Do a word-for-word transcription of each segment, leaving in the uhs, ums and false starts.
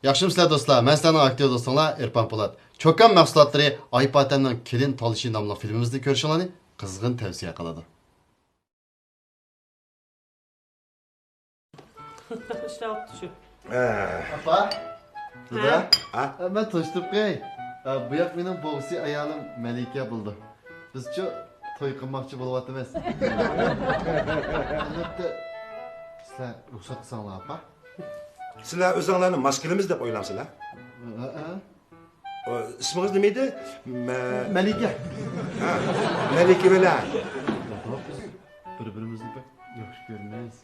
ياخشىمۇسىلەر دوستلار؟ مەن سىلەرنىڭ ئاكتيور دوستۇڭلار ئېرپان پولات. چوكان مەھسۇلاتلىرى ئاي پاتەمنىڭ كېلىن تالىشى ناملىق فىلىمىمىزنى كۆرۈشۈڭلارنى قىزغىن تەۋسىيە قىلىدۇ. ئىشلەۋاپتۇ شۇ. ئاپا، دادا، ھە؟ مەن تونۇشتۇرۇپ قوياي. ئە، بۇ ياق مېنىڭ بوغۇسى ئايالىم مەلىكە بولىدۇ. بىزچۇ توي قىلماقچى بولۇۋاتىمىز. ئەلۋەتتە، سىلەر رۇخسەت قىلساڭلار، ئاپا. سىلەر ئۆزۈڭلارنى ماس كېلىمىز دەپ ئويلامسىلەر؟ ھە، ھە. ئىسمىڭىز نېمە ئىدى؟ مە-، مەلىكە. ھە، مەلىكە بىلەن. بىز بىر-بىرىمىزنى بەك ياخشى كۆرىمىز.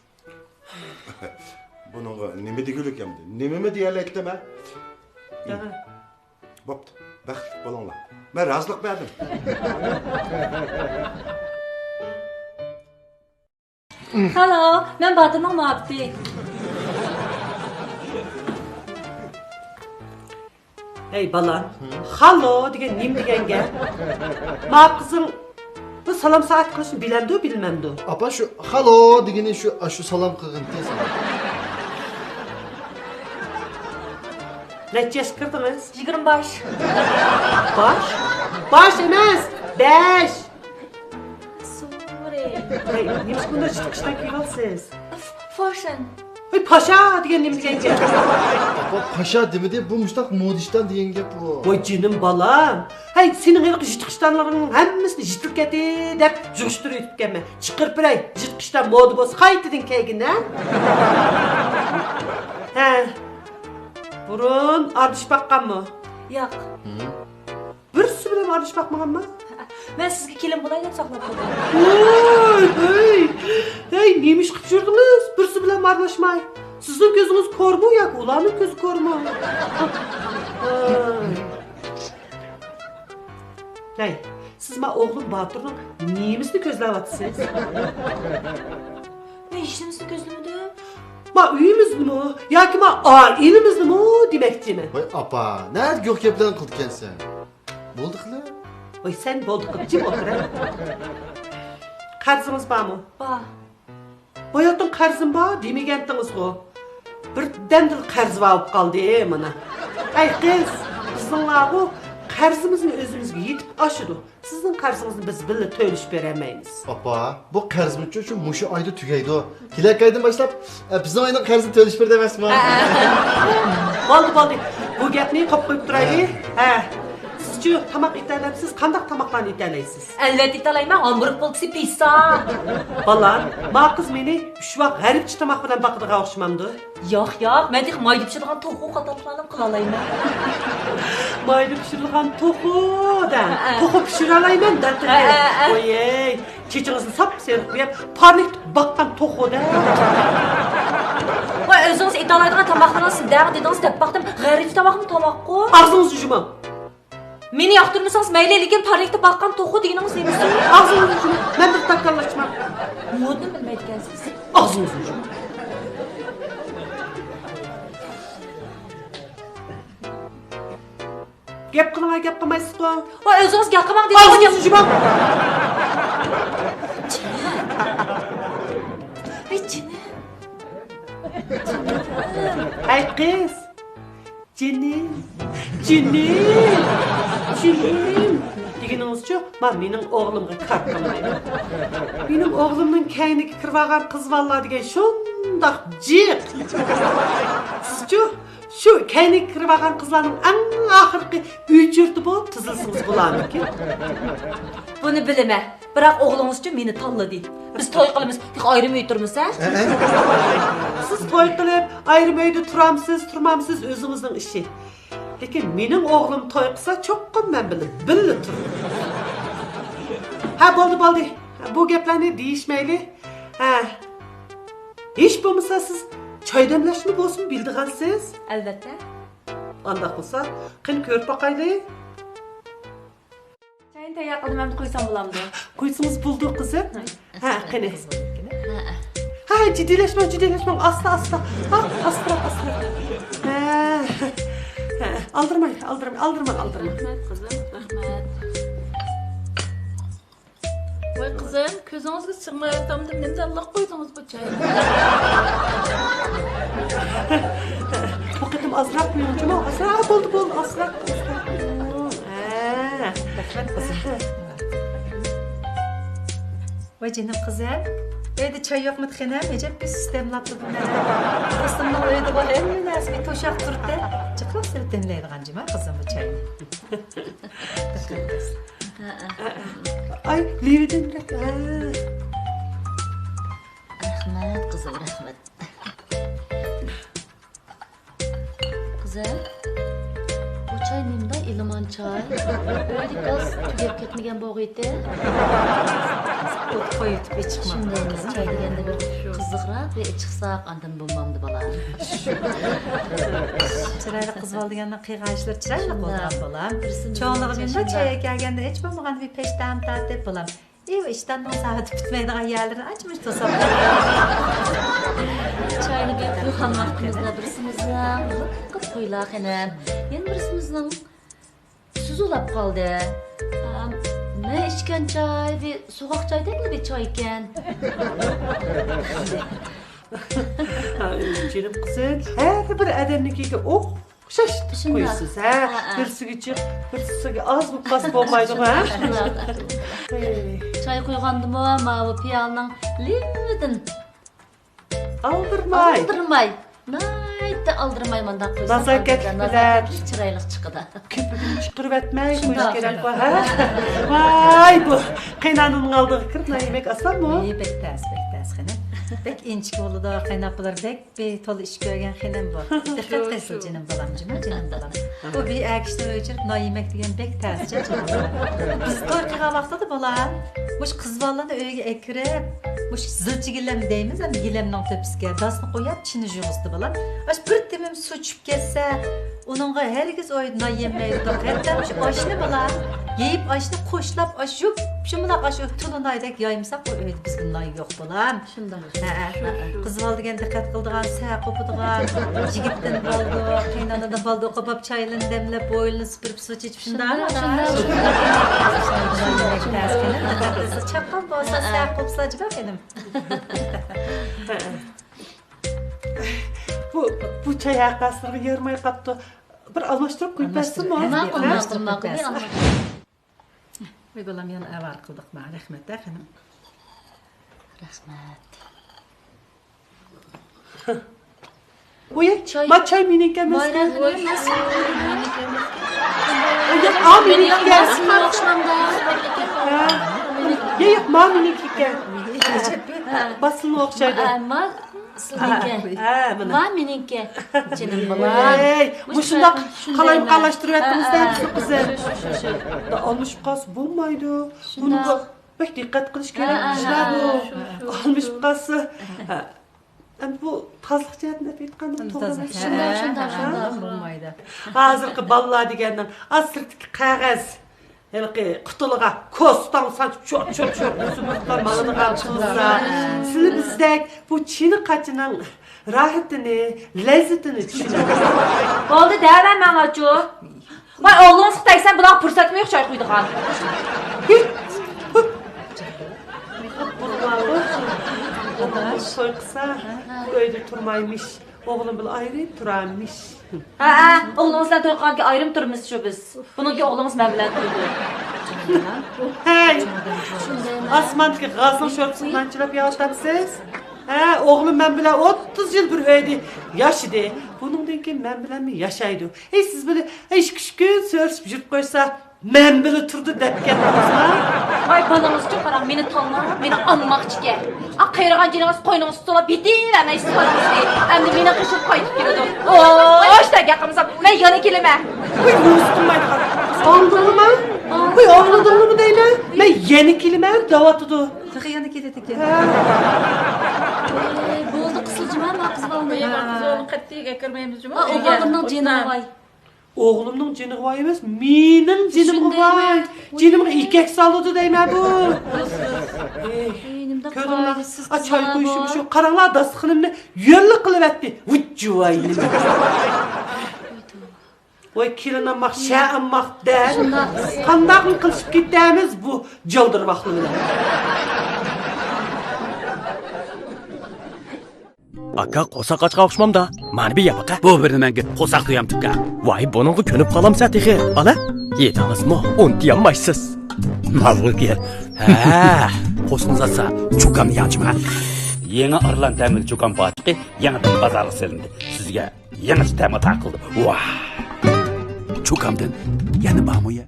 بۇنىڭغا نېمە دېگۈلۈك ئەمدى؟ نېمىمۇ دېيەلەيتتىم، ھە؟ بوپتۇ، بەختلىك بولۇڭلار. مەن رازىلىق بەردىم. خالو، مەن باتۇرنىڭ مۇھەببىتى. ھەي بالا، خالو دېگەن نېمە دېگەن گەپ؟ ما قىزىڭ بۇ سالام سائەت قىلىشنى بىلەمدۇ، بىلمەمدۇ؟ ئاپا، شۇ خالو دېگىنى شۇ، شۇ سالام قىلغىنى سالام. نەچچە ياشقا كىردىڭىز؟ يىگىرمە باش. باش؟ باش ئەمەس، بەش. سورى. ھەي، نېمىشقا بۇنداق جىتقىشتان كىيىۋالىسىز؟ فاشن. ھەي، پاشا دېگەن نېمە دېگەن گەپ؟ ئاپا، پاشا دېمىدى، بۇ مۇشتاق مودىشتان دېگەن گەپ بۇ. ۋاي جېنىم بالام. ھەي، سېنىڭ ھېلىقى جىتقىشتانلىرىڭنىڭ ھەممىسىنى يىتىلكەتى دەپ يىغىشتۇرۇۋېتىپتىكەنمەن. چىقىرىپ بېرەي، جىتقىشتان مودا بولسا قايتىدىن كەلگىن، ھە؟ ھە. بۇرۇن ئارىلىشىپ باققانمۇ؟ ياق. بىرسى بىلەن ئارىلىشىپ باقمىغانما؟ مەن سىزگە كېلىن بولاي دەپ ساقلاپ قويدۇم. ۋوي، ھەي، ھەي، نېمە ئىش قىلىپ يۈردىڭىز؟ بىرسى بىلەن ئارىلاشماي. سىزنىڭ كۆزىڭىز كورمۇ ياكى ئۇلارنىڭ كۆزى كورمۇ؟ ھەي، سىز ما ئوغلۇم باتۇرنىڭ نېمىسىنى كۆزلەۋاتىسىز؟ مەن ھېچنېمىسىنى كۆزلىمىدىم. ما ئۆيىمىزنىمۇ ياكى ما ئائىلىمىزنىمۇ دېمەكچىمەن. ۋاي ئاپا، نەدە گۆھ گەپلەرنى قىلىدىكەنسەن؟ بولدى قىلىپ. ۋاي سەن بولدى قىلىپ جىم ئولتۇر ھە. قەرزىڭىز بارمۇ؟ بار. باياتىن قەرزىم بار دېمىگەنتىڭىزغۇ. بىردەمدىلا قەرز بار بولۇپ قالدى مانا. ئەي قىز، بىزنىڭلارغۇ قەرزىمىزمۇ ئۆزىمىزگە يېتىپ ئاشىدۇ. سىزنىڭ قەرزىڭىزنى بىز بىللە تۆلىشىپ بېرەلمەيمىز. ئاپا، بۇ قەرزمۇچۇ شۇ مۇشۇ ئايدا تۈگەيدۇ. كېلەر ئايدىن باشلاپ، ئە، بىزنىڭ ئۆينىڭ قەرزىنى تۆلىشىپ بېرىدۇ ئەمەسمۇ؟ ھە، ھە. بولدى، بولدى. بۇ گەپنى قويۇپ قويۇپ تۇرايلى. ھە. سىزچۇ تاماق ئېتەلەمسىز؟ قانداق تاماقلارنى ئېتەلەيسىز؟ ئەلۋەتتە ئېتەلەيمەن، ھامبۇرگ پولكىسى، پىسسا. بالام، ما قىز مېنى ئۈچ ۋاق غەربچە تاماق بىلەن باقىدىغان ئوخشىمامدۇ؟ ياق، ياق، مەن تېخى مايدا پىشىدىغان توخۇ قاتارلىقلارنىمۇ قىلالايمەن. مايدا پىشۇرۇلغان توخۇ دە. ھە. توخۇ پىشۇرالايمەن دەتتىڭىز. ھە، ھە، ھە. ۋويەي، چېچىڭىزنى ساپسېرىق بوياپ، پارنىكتا باققان توخۇ دە. ۋاي، ئۆزىڭىز ئېتالايدىغان تاماقلىرىڭىز دەڭ دېدىڭىز دەپ باقتىم. غەربچە تاماقمۇ تاماققۇ. ئاغزىڭىزنى يۇمۇڭ. مېنى ياقتۇرمىسىڭىز مەيلى، لېكىن پارنىكتا باققان توخۇ دېگىنىڭىز نېمىسى؟ ئاغزىڭىزنى يۇمۇڭ. مەن بىر تاكاللاشما. مودىنى بىلمەيدىكەنسىز. ئاغزىڭىزنى يۇمۇڭ. گەپ قىلىڭا، گەپ قىلمايسىزغۇ؟ ۋاي، ئۆزىڭىز گەپ قىلماڭ دېدىم. ئاغزىڭىزنى يۇمۇڭ. ۋاي جېنىم. ھەي قىز. جېنىم، جېنىم، جېنىم دېگىنىڭىزچۇ، ما مېنىڭ ئوغلۇمغا كار قىلمايدۇ. مېنىڭ ئوغلۇمنىڭ كەينىگە كىرىۋالغان قىز بالىلار دېگەن شۇنداق جىق. سىزچۇ، شۇ كەينىگە كىرىۋالغان قىزلارنىڭ ئەڭ ئاخىرقى ئۆچۈرتى بولۇپ تىزىلسىڭىز بولارمىكىن؟ بۇنى بىلىمەن. بىراق ئوغلىڭىزچۇ مېنى تاللىدى. بىز توي قىلىمىز، تېخى ئايرىم ئۆي تۇرىمىز ھە؟ سىز توي قىلىپ، ئايرىم ئۆيدە تۇرامسىز، تۇرمامسىز ئۆزىڭىزنىڭ ئىشى. لېكىن مېنىڭ ئوغلۇم توي قىلسا، چوقۇم مەن بىلەن بىللە تۇرىمەن. ھە، بولدى، بولدى. بۇ گەپلەرنى دېيىشمەيلى. ھە. ھېچ بولمىسا سىز چاي دەملەشنى بولسىمۇ بىلىدىغانسىز. ئەلۋەتتە. ئانداق بولسا، قېنى كۆرۈپ باقايلى. چاينى تەييار قىلدىم، ئەمدى قۇيسام بولامدۇ؟ قۇيسىڭىز بولىدۇ، قىزىم. ھە، قېنى. ھە، جىددىيلەشمەڭ، جىددىيلەشمەڭ، ئاستا، ئاستا. ھە، ئاستىراق، ئاستىراق. ھە، ھە، ئالدىرىماي، ئالدىرىماي، ئالدىرىماڭ، ئالدىرىماڭ. رەھمەت، قىزىم، رەھمەت. ۋاي، قىزىم، كۆزىڭىزگە سىغمايۋاتامدۇ، نېمىدەپ لىق قۇيدىڭىز بۇ چاينى؟ بۇ قېتىم ئازراق قويۇڭ جۇمۇ، ئازراق. بولدى، بولدى، ئازراق، ئازراق. ھە. رەھمەت قىزىم. ۋاي جېنىم قىزىم، ئۆيدە چاي يوقمىدى خېنىم؟ ئەجەب بىز سىستېمىلاپتۇ بۇ نەرسە. دوستۇمنىڭ ئۆيىدە بار ھەممە نەرسىگە توشاق تۇرۇپتۇ. جىقراق سېلىپ دەملەيدىغان جۇما قىزىم بۇ چاينى. ئاي، لېۋىدىن بىراق. ھە. رەھمەت قىزىم، رەھمەت. قىزىم، بۇ چاي نېمىدا ئىلمان چاي؟ ئۆيدىكى گاز تۈگەپ كەتمىگەن بولغىيتى. ئوت قويۇۋېتىپ ئىچىقما. شۇنداق، چاي دېگەندە بىر قىزىقراق ۋە ئىچىقساق، ئاندىن بولمامدۇ بالام. چىرايلىق قىز بالا دېگەننىڭ قىلغان ئىشلىرى چىرايلىق بولغان بالام. چوڭلىرى بىلەن چاي كەلگەندە ھېچ بولمىغاندا بىر پەشتام تارتىپ بالام. ئىشتاننىڭ سائىتى پۈتمەيدىغان يەرلىرىنى ئاچمىش توساپ. چاينى بىر قۇيغان ۋاقتىمىزدا بىرسىمىزنىڭ لىققىدە قويلا خېنىم، يەنە بىرسىمىزنىڭ سۇسۇلاپ قالدى. ئام، نە ئىچكەن چاي، بىر سوغۇق چايدەكلا بىر چاي ئىكەن. جېنىم قىزىم، ھەر بىر ئادەمنىڭكىگە ئوخشاش قويىسىز، ھە؟ ھە، ھە. بىرسىگە جىق، بىرسىگە ئاز بولۇپ قالسا بولمايدىغۇ، ھە؟ شۇنداق. چاي قۇيغاندىمۇ ماۋۇ پىيالىنىڭ لېۋىدىن ئالدىرىماي. ئالدىرىماي. ناھايىتى ئالدىرىماي مۇنداق قويسا نازاكەتلىك بىلەن. نازاكەتلىك، چىرايلىق چىقىدۇ. كۆپۈكىنى چىقىرىۋەتمەي قويۇش كېرەك بۇ، ھە؟ ۋاي، بۇ قېينانىنىڭ ئالدىغا كىرىپ نان يېمەك ئاسانمۇ؟ ئى، بەك تەس، بەك تەس خېنىم. بەك ئىنچىكە بولىدۇ، قېيناپىلار بەك بى تولا ئىش كۆرگەن خېنىم بۇ. دىققەت قىلسۇن جېنىم بالام، جۇما جېنىم بالام. بۇ بى ئەگىشنىڭ ئۆيىگە چىقىپ نان يېمەك دېگەن بەك تەس جۇما. بىز توي قىلغان ۋاقتىدا بالام، مۇشۇ قىز بالىلارنى ئۆيگە ئەكىرىپ، مۇشۇ زىلچە گىلەم دەيمىز، ئەمدى گىلەمنىڭ تۆپىسىگە داسنى قويۇپ، چىنە يۇغۇزدى بالام. ئاشۇ بىر تېمىم سۇ چۈشۈپ كەتسە، ئۇنىڭغا ھەرگىز ئۆيدە نان يېمەيدۇ. ھەتتا مۇشۇ ئاشنى بالام، يېيىپ ئاشنى قوشلاپ، ئاشۇ يۇپ، شۇمىلاق ئاشۇ تۇلۇنايدەك يايمىساق، ئۇ ئۆيدە بىزگە نان يوق بالام. شۇنداق. ھە، ھە، ھە. قىز بالا دېگەن دىققەت قىلىدىغان، سەھە قوپىدىغان، يىگىتتىن بالدۇر، قېينانىدىن بالدۇر قوپۇپ، چايلىرىنى دەملەپ، بويلىرىنى سۈپۈرۈپ، سۇ چېچىپ، شۇنداق. شۇنداق، شۇنداق. چاققان بولسا، ھە، ھە. سەھە قوپسا، جىبا خېنىم. بۇ، بۇ چاي ھەققاسلىرىغا يارىماي قاپتۇ. بىر ئالماشتۇرۇپ قويۇپ بەرسىمۇ؟ ماقۇل، ماقۇل، ماقۇل. ۋاي بالام، يەنە ئاۋارە قىلدۇق ما، رەھمەت ھە خېنىم. رەھمەت. ۋوي، چاي، ما چاي مېنىڭكى ئەمەسكەن. بايرام خېنىم، ئەمەس. ۋوي، ئا، مېنىڭكى ئەمەسكەن. ھە. ياق، ياق، ما مېنىڭكى ئىكەن. باسسىمۇ ئوخشايدۇ. ھە، ما سىزنىڭكى. ھە، مانا. ما مېنىڭكى. جېنىم بالام. ۋاي، مۇشۇنداق قالايمىقانلاشتۇرۇۋەتتىڭىز-دە، ھە، بىزنى قىزىم. شۇ، شۇ، شۇ، شۇ. ئالمىشىپ قالسا بولمايدۇ. شۇنداق. بۇنىڭغا بەك دىققەت قىلىش كېرەك ئىشلار بۇ. ئالمىشىپ قالسا. ھە. ئەمدى بۇ تازىلىق جەھەتتىن دەپ ئېيتقاندا توغرا ئەمەس. شۇنداق، شۇنداق، شۇنداق. بولمايدۇ. ھازىرقى بالىلار دېگەننىڭ ئاز سىرتتىكى قەغەز، ھېلىقى قۇتىلىغا كوستاڭ سانچىپ چوت، چوت، چوت سۈمۈرۈپلا ماڭىدىغان قىزلار. سىلى بىزدەك بۇ چىنە قاچىنىڭ راھىتىنى، لەززىتىنى چۈشىنىدۇ. بولدى، دەۋەرمەڭلارچۇ. ۋاي، ئوغلىڭىزغا تەگسەم، بۇلارغا پۇرسەتمۇ يوق چاي قۇيىدىغان. توي قىلسا، بۇ ئۆيدە تۇرمايمىش. ئوغلۇم بىلەن ئايرىم تۇرامىش. ھە، ھە، ئوغلىڭىز بىلەن توي قىلغاندىكىن ئايرىم تۇرىمىز شۇ بىز. بۇنىڭكى ئوغلىڭىز مەن بىلەن تۇرىدۇ. ھەي، ئاسماندىكى غازنىڭ شورپىسىغا نان چىلاپ يەۋاتامسىز؟ ھە، ئوغلۇم مەن بىلەن ئوتتۇز يىل بىر ئۆيدە ياشىدى. بۇنىڭدىن كېيىن مەن بىلەنمۇ ياشايدۇ. ھەي، سىز بىلەن ئىككى، ئۈچ كۈن سۆرىشىپ يۈرۈپ قويسا، مەن بىلەن تۇرىدۇ دەپ كەتتىڭىزما؟ ۋاي، بالىڭىزچۇ قاراڭ، مېنى تاللاپ، مېنى ئاڭماقچىكەن. ئا، قېرىغان جېنىڭىز قوينىڭىزدا تولا بېتىۋەرمەيسىز بالىڭىزنى. ئەمدى مېنىڭ قېشىم قايتىپ كېلىدۇ. ئوي، ئىشتە گەپ قىلمىسام، مەن يەنە كېلىمەن. ۋاي، نومۇس قىلمايدىغان. ئاڭلىدىڭمۇ؟ ۋاي، ئاڭلىدىڭمۇ دەيمەن؟ مەن يەنە كېلىمەن دەۋاتىدۇ. تېخى يەنە كېلىدىكەن. ھە. ئەي، بولدى، قىسىل جۇما، ما قىز بالىنى. ھە. قىز بالىنى قەتئىي ئەكىرمەيمىز جۇما. ئا، ئوغۇللىرىنىڭ جېنىغا ۋاي. ئوغلۇمنىڭ جېنىغا ۋاي ئەمەس، مېنىڭ جېنىمغا ۋاي. جېنىمغا ئىگەك سالىدۇ دەيمەن بۇ. ئېي، كۆردۈڭلار؟ ئا، چاي قۇيۇشۇم شۇ. قاراڭلار، داستىخىنىمنى يۆللا قىلىۋەتتى. ۋۇججۇۋاي نېمە. ۋاي، كېلىن ئامماق، شە ئامماق دەپ. قانداقمۇ قىلىشىپ كېتەمىز بۇ جالدىرماقلار بىلەن؟ ئاكا، قورساق ئاچقان ئوخشىمامدا؟ مانا بىر يەپ باقە. بۇ بىر نېمەڭگە قورساق تويامدۇكا؟ ۋاي، بۇنىڭغا كۆنۈپ قالامسەن تېخى، بالا؟ يېدىڭىزمۇ؟ ئۇنتۇيالمايسىز. ماۋۇ گەپ. ھە، قورسىقىڭىز ئاچسا، چۇكام ياچما. يېڭى ئارلان تەمىلى چۇكام پاچىقى يېڭىدىن بازارغا سېلىندى. سىزگە يېڭىچە تەم ئاتا قىلدى. ۋاھ! چۇكامدىن يەنە بارمۇ يە؟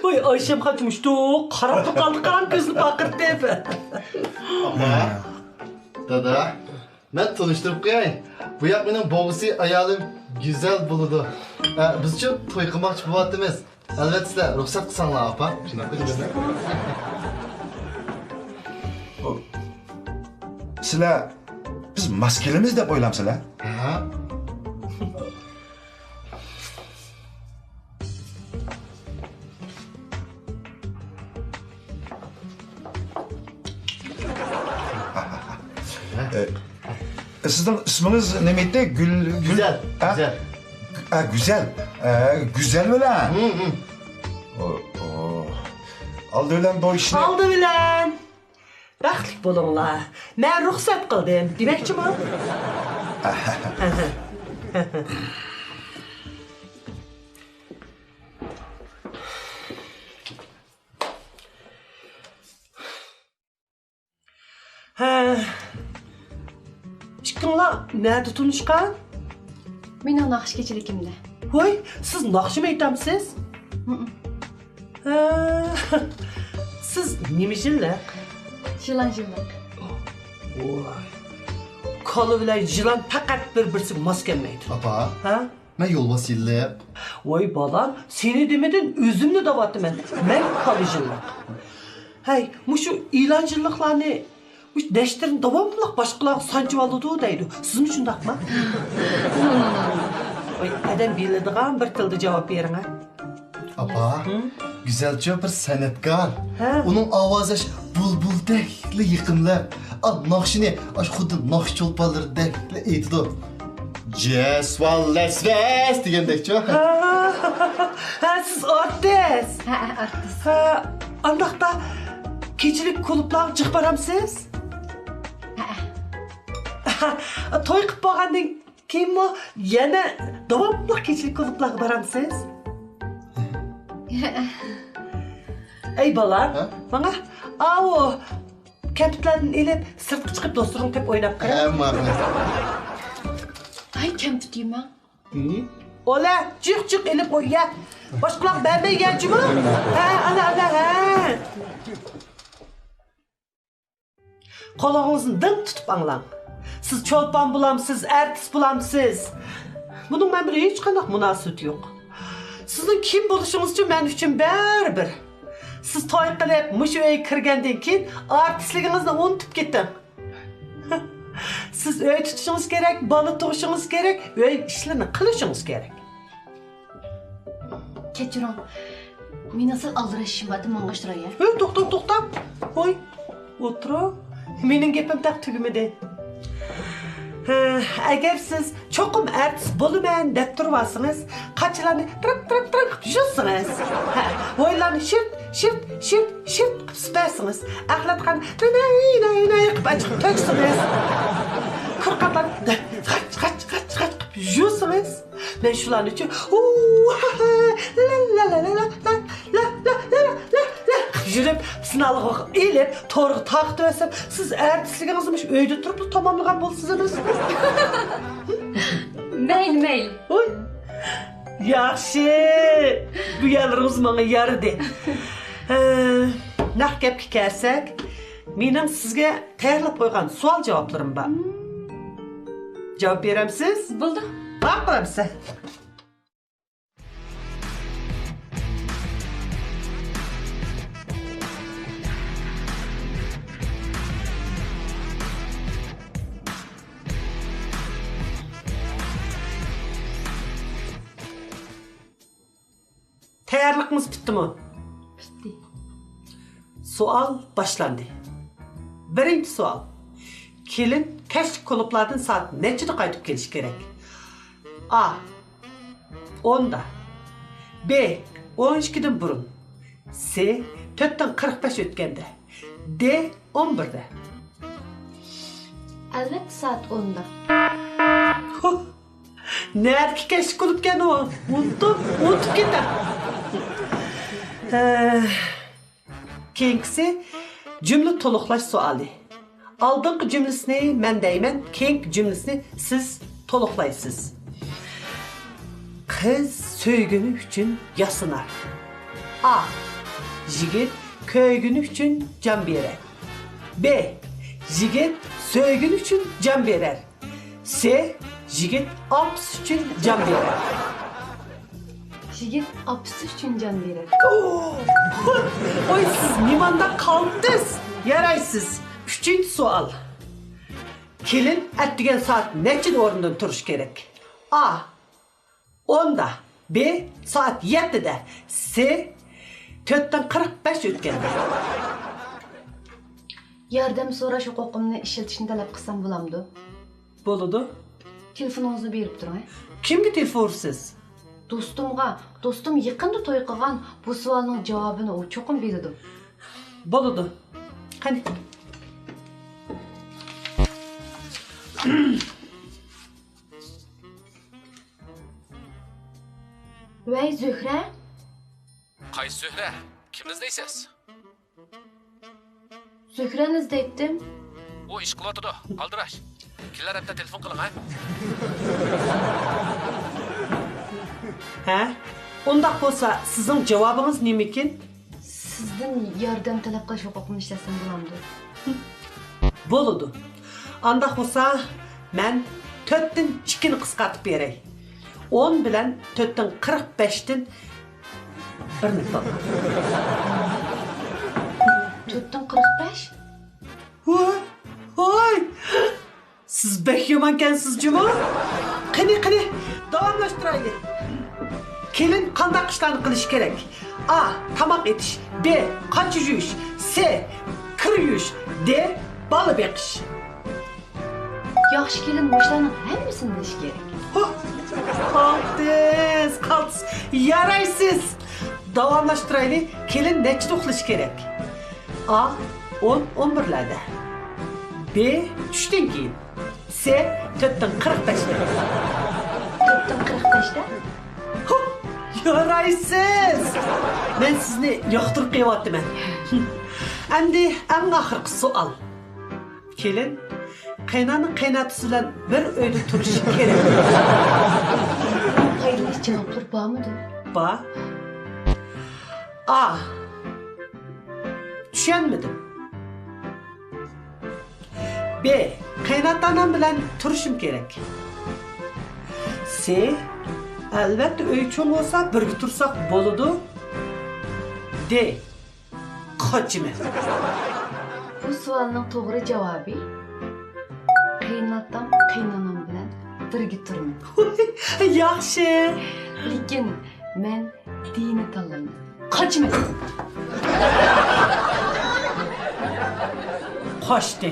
ۋاي، ئايشەم خانىم مۇشتۇ قاراپلا قالدى، قارام كۆزىنى پارقىرىتىپ. ئاپا، دادا، مەن تونۇشتۇرۇپ قوياي. بۇ ياق مېنىڭ بوۋىسى، ئايالىم گۈزەل بولىدۇ. ئە، بىزچۇ توي قىلماقچى بولۇۋاتىمىز. ئەلۋەتتە، سىلەر رۇخسەت قىلساڭلار، ئاپا. شۇنداق قىلىمىز. سىلەر بىز ماس كېلىمىز دەپ ئويلامسىلەر؟ ھە؟ ئە، سىزنىڭ ئىسمىڭىز نېمە ئىدى؟ گۈل، گۈل، گۈزەل، ھە؟ گۈزەل. ئە، گۈزەل. ئە، گۈزەل بىلەن. ھە، ھە. ئو، ئو. ئالدى بىلەن بۇ ئىشنى، ئالدى بىلەن بەختلىك بولۇڭلار. مەن رۇخسەت قىلدىم دېمەكچىمۇ؟ ھە. ئىككىڭلار نەدە تونۇشقان؟ مېنىڭ ناخشا كېچىلىكىمدە. ۋاي، سىز ناخشىمۇ ئېيتامسىز؟ ھە. سىز نېمە يىللىق؟ يىلان يىللىق. ۋاي. كالا بىلەن يىلان پەقەت بىر-بىرسىگە ماس كەلمەيدۇ. ئاپا. ھە؟ مەن يولۋاس يىللىق. ۋاي بالام، سېنى دېمىدىن ئۆزۈمنى دەۋاتىمەن. مەن كالا يىللىق. ھەي، مۇشۇ يىلان يىللىقلارنى مۇشۇ نەشتىرىنى داۋاملىق باشقىلارغا سانجىۋالىدۇ دەيدۇ. سىزمۇ شۇنداقمۇ؟ ۋاي، ئادەم بىلىدىغان بىر تىلدا جاۋاب بېرىڭە. ئاپا، ھە؟ گۈزەلچۇ بىر سەنئەتكار. ھە. ئۇنىڭ ئاۋازى ئاش بۇلبۇلدەكلا يېقىملىق. ئا، ناخشىنى ئاش خۇددى ناخشا چولپانلىرىدەكلا ئېيتىدۇ. جەس ۋال لەس ۋەس دېگەندەكچۇ. ھە، ھە، سىز ئارتىس. ھە، ھە، ئارتىس. ھە، ئانداقتا كېچىلىك كۇلۇبلارغا جىق بارامسىز؟ ھە، ھە. توي قىلىپ بولغاندىن كېيىنمۇ يەنە داۋاملىق كېچىلىك كۇلۇبلارغا بارامسىز؟ ھە. ئەي بالام، ھە؟ ماڭا ئاۋۇ كەمپۈتلەردىن ئېلىپ، سىرتقا چىقىپ دوستلىرىڭنى تېپىپ ئويناپ قېرى. ھە، ماقۇل. ھاي، كەمپۈت يېمەڭ. ھى؟ ئولا، جىق جىق ئېلىپ ئويا. باشقىلارغا بەرمەي يەجىمۇ؟ ھە، ئانا، ئانا، ھە. قۇلىقىڭىزنى دىڭ تۇتۇپ ئاڭلاڭ. سىز چولپان بولامسىز، ئارتىس بولامسىز؟ بۇنىڭ مەن بىلەن ھېچقانداق مۇناسىۋىتى يوق. سىزنىڭ كىم بولۇشىڭىزچۇ مەن ئۈچۈن بەرىبىر. سىز توي قىلىپ، مۇشۇ ئۆيگە كىرگەندىن كېيىن ئارتىسلىقىڭىزنى ئۇنتۇپ كېتىڭ. سىز ئۆي تۇتۇشىڭىز كېرەك، بالا تۇغۇشىڭىز كېرەك، ئۆي ئىشلىرىنى قىلىشىڭىز كېرەك. كەچۈرۈڭ. مېنىڭ سەل ئالدىراشىشىم بار، ماڭغاچ تۇراي، ھە؟ ھە، توختا، توختا. ھوي، ئولتۇرۇڭ. مېنىڭ گېپىم تېخى تۈگىمىدى. ھە، ئەگەر سىز چوقۇم ئارتىس بولىمەن دەپ تۇرۇۋالسىڭىز، قاچىلارنى تىرىق، تىرىق، تىرىق قىلىپ يۇسىڭىز. ھە، ھويلارنى شىرت، شىرت، شىرت، شىرت قىلىپ سۈپەرسىڭىز. ئەخلەتخانا نەي، نەي، نەي قىلىپ ئاچىقىپ تۆكسىڭىز. كىرقاتلارنى غاچ، غاچ، غاچ، غاچ قىلىپ يۇسىڭىز. مەن شۇلارنى ئۈچۈن، ھۇ، ھا، ھا، لا، لا، لا، لا، لا، لا، لا، لا، لا، لا، لا، لا، يۈرۈپ، سىنالغا ئېلىپ، تورغا تارقىتىۋەتسەم، سىز ئەتىسىگە مۇشۇ ئۆيدە تۇرۇپلا تاماملىغان بولىسىز ئەمەسمۇ؟ مەيلى، مەيلى. ھوي. ياخشى. بۇ يەرلىرىڭىز ماڭا يارىدى. ھە، نەق گەپكە كەلسەك، مېنىڭ سىزگە تەييارلاپ قويغان سوئال جاۋابلىرىم بار. جاۋاب بېرەمسىز؟ بولدى. باقىمسەن. تەييارلىقىڭىز پۈتتىمۇ؟ پۈتتى. سوئال باشلاندى. بىرىنچى سوئال. كېلىن كەچلىك كۇلۇبلاردىن سائەت نەچچىدە قايتىپ كېلىشى كېرەك؟ ئا، ئوندا. بې، ئون ئىككىدىن بۇرۇن. سې، تۆتتىن قىرىق بەش ئۆتكەندە. دې، ئون بىردە. ئەلۋەتتە، سائەت ئوندا. ھو! نەدىكى كەچلىك بولۇپكەن ئۇ؟ ئۇنتۇپ، ئۇنتۇپ كېتە. ھە. كېيىنكىسى جۈملە تولۇقلاش سوئالى. ئالدىنقى جۈملىسىنى مەن دەيمەن، كېيىنكى جۈملىسىنى سىز تولۇقلايسىز. قىز سۆيگىنى ئۈچۈن ياسىنار. ئا. يىگىت كۆيگىنى ئۈچۈن جان بېرەر. ب. يىگىت سۆيگىنى ئۈچۈن جان بېرەر. س. يىگىت ئاپىسى ئۈچۈن جان بېرەر. يىگىت ئاپىسى ئۈچۈن جان بېرەر. ۋوي، سىز مېھماندا قالدىڭىز. يارايسىز. ئۈچىنچى سوئال. كېلىن ئەتىگەن سائەت نەچچىدە ئورنىدىن تۇرۇش كېرەك؟ ئا. ئوندا. ب. سائەت يەتتىدە. س. تۆتتىن قىرىق بەش ئۆتكەندە. ياردەم سوراش ھوقۇقۇمنى ئىشلىتىشنى تەلەپ قىلسام بولامدۇ؟ بولىدۇ. تېلېفونىڭىزنى بېرىپ تۇرۇڭ، ھە؟ كىمگە تېلېفون ئۇرىسىز؟ دوستۇمغا. دوستۇم يېقىندا توي قىلغان، بۇ سوئالنىڭ جاۋابىنى ئۇ چوقۇم بىلىدۇ. بولىدۇ. قېنى. ۋەي، زۆھرە! قايسى زۆھرە؟ كىمنى ئىزدەيسىز؟ زۆھرەنى ئىزدەيتتىم. ئۇ ئىش قىلىۋاتىدۇ، ئالدىراش. كېلەر ھەپتە تېلېفون قىلىڭ، ھە؟ ھە؟ ئۇنداق بولسا، سىزنىڭ جاۋابىڭىز نېمىكىن؟ سىزدىن ياردەم تەلەپ قىلىش ھوقۇقۇمنى ئىشلەتسەم بولامدۇ؟ بولىدۇ. ئانداق بولسا، مەن تۆتتىن ئىككىنى قىسقارتىپ بېرەي. ئون بىلەن تۆتتىن قىرىق بەشتىن بىرنى تاپ. تۆتتىن قىرىق بەش؟ ۋاي، ۋاي! سىز بەك يامانكەنسىز جۇمۇ. قېنى، قېنى، داۋاملاشتۇرايلى. كېلىن قانداق ئىشلارنى قىلىشى كېرەك؟ ئا، تاماق ئېتىش. ب، قاچا يۇيۇش. س، كىر يۇيۇش. د، بالا بېقىش. ياخشى كېلىن مۇشۇلارنىڭ ھەممىسىنى بىلىشى كېرەك. ھو! قالتىس، قالتىس. يارايسىز. داۋاملاشتۇرايلى. كېلىن نەچچىدە ئۇخلىشى كېرەك؟ ئا، ئون، ئون بىرلەردە. ب، چۈشتىن كېيىن. س، تۆتتىن قىرىق بەشتە. تۆتتىن قىرىق بەشتە؟ ھو! يارايسىز! مەن سىزنى ياقتۇرۇپ قېلىۋاتىمەن. ئەمدى ئەڭ ئاخىرقى سوئال. كېلىن، قېينانا قېيناتىسى بىلەن بىر ئۆيدە تۇرۇشى كېرەك. پايدىلىنىش جاۋابلىرى بارمىدۇ؟ بار. ئا. چۈشەنمىدىم. ب. قېيناتانام بىلەن تۇرۇشۇم كېرەك. س. ئەلۋەتتە، ئۆي چوڭ بولسا، بىرگە تۇرساق بولىدۇ. د. قاچىمەن. بۇ سوئالنىڭ توغرا جاۋابى، قېيناتام، قېينانام بىلەن بىرگە تۇرىمەن. ياخشى. لېكىن مەن دىنى تاللايمەن. قاچىمەن. قاچتى.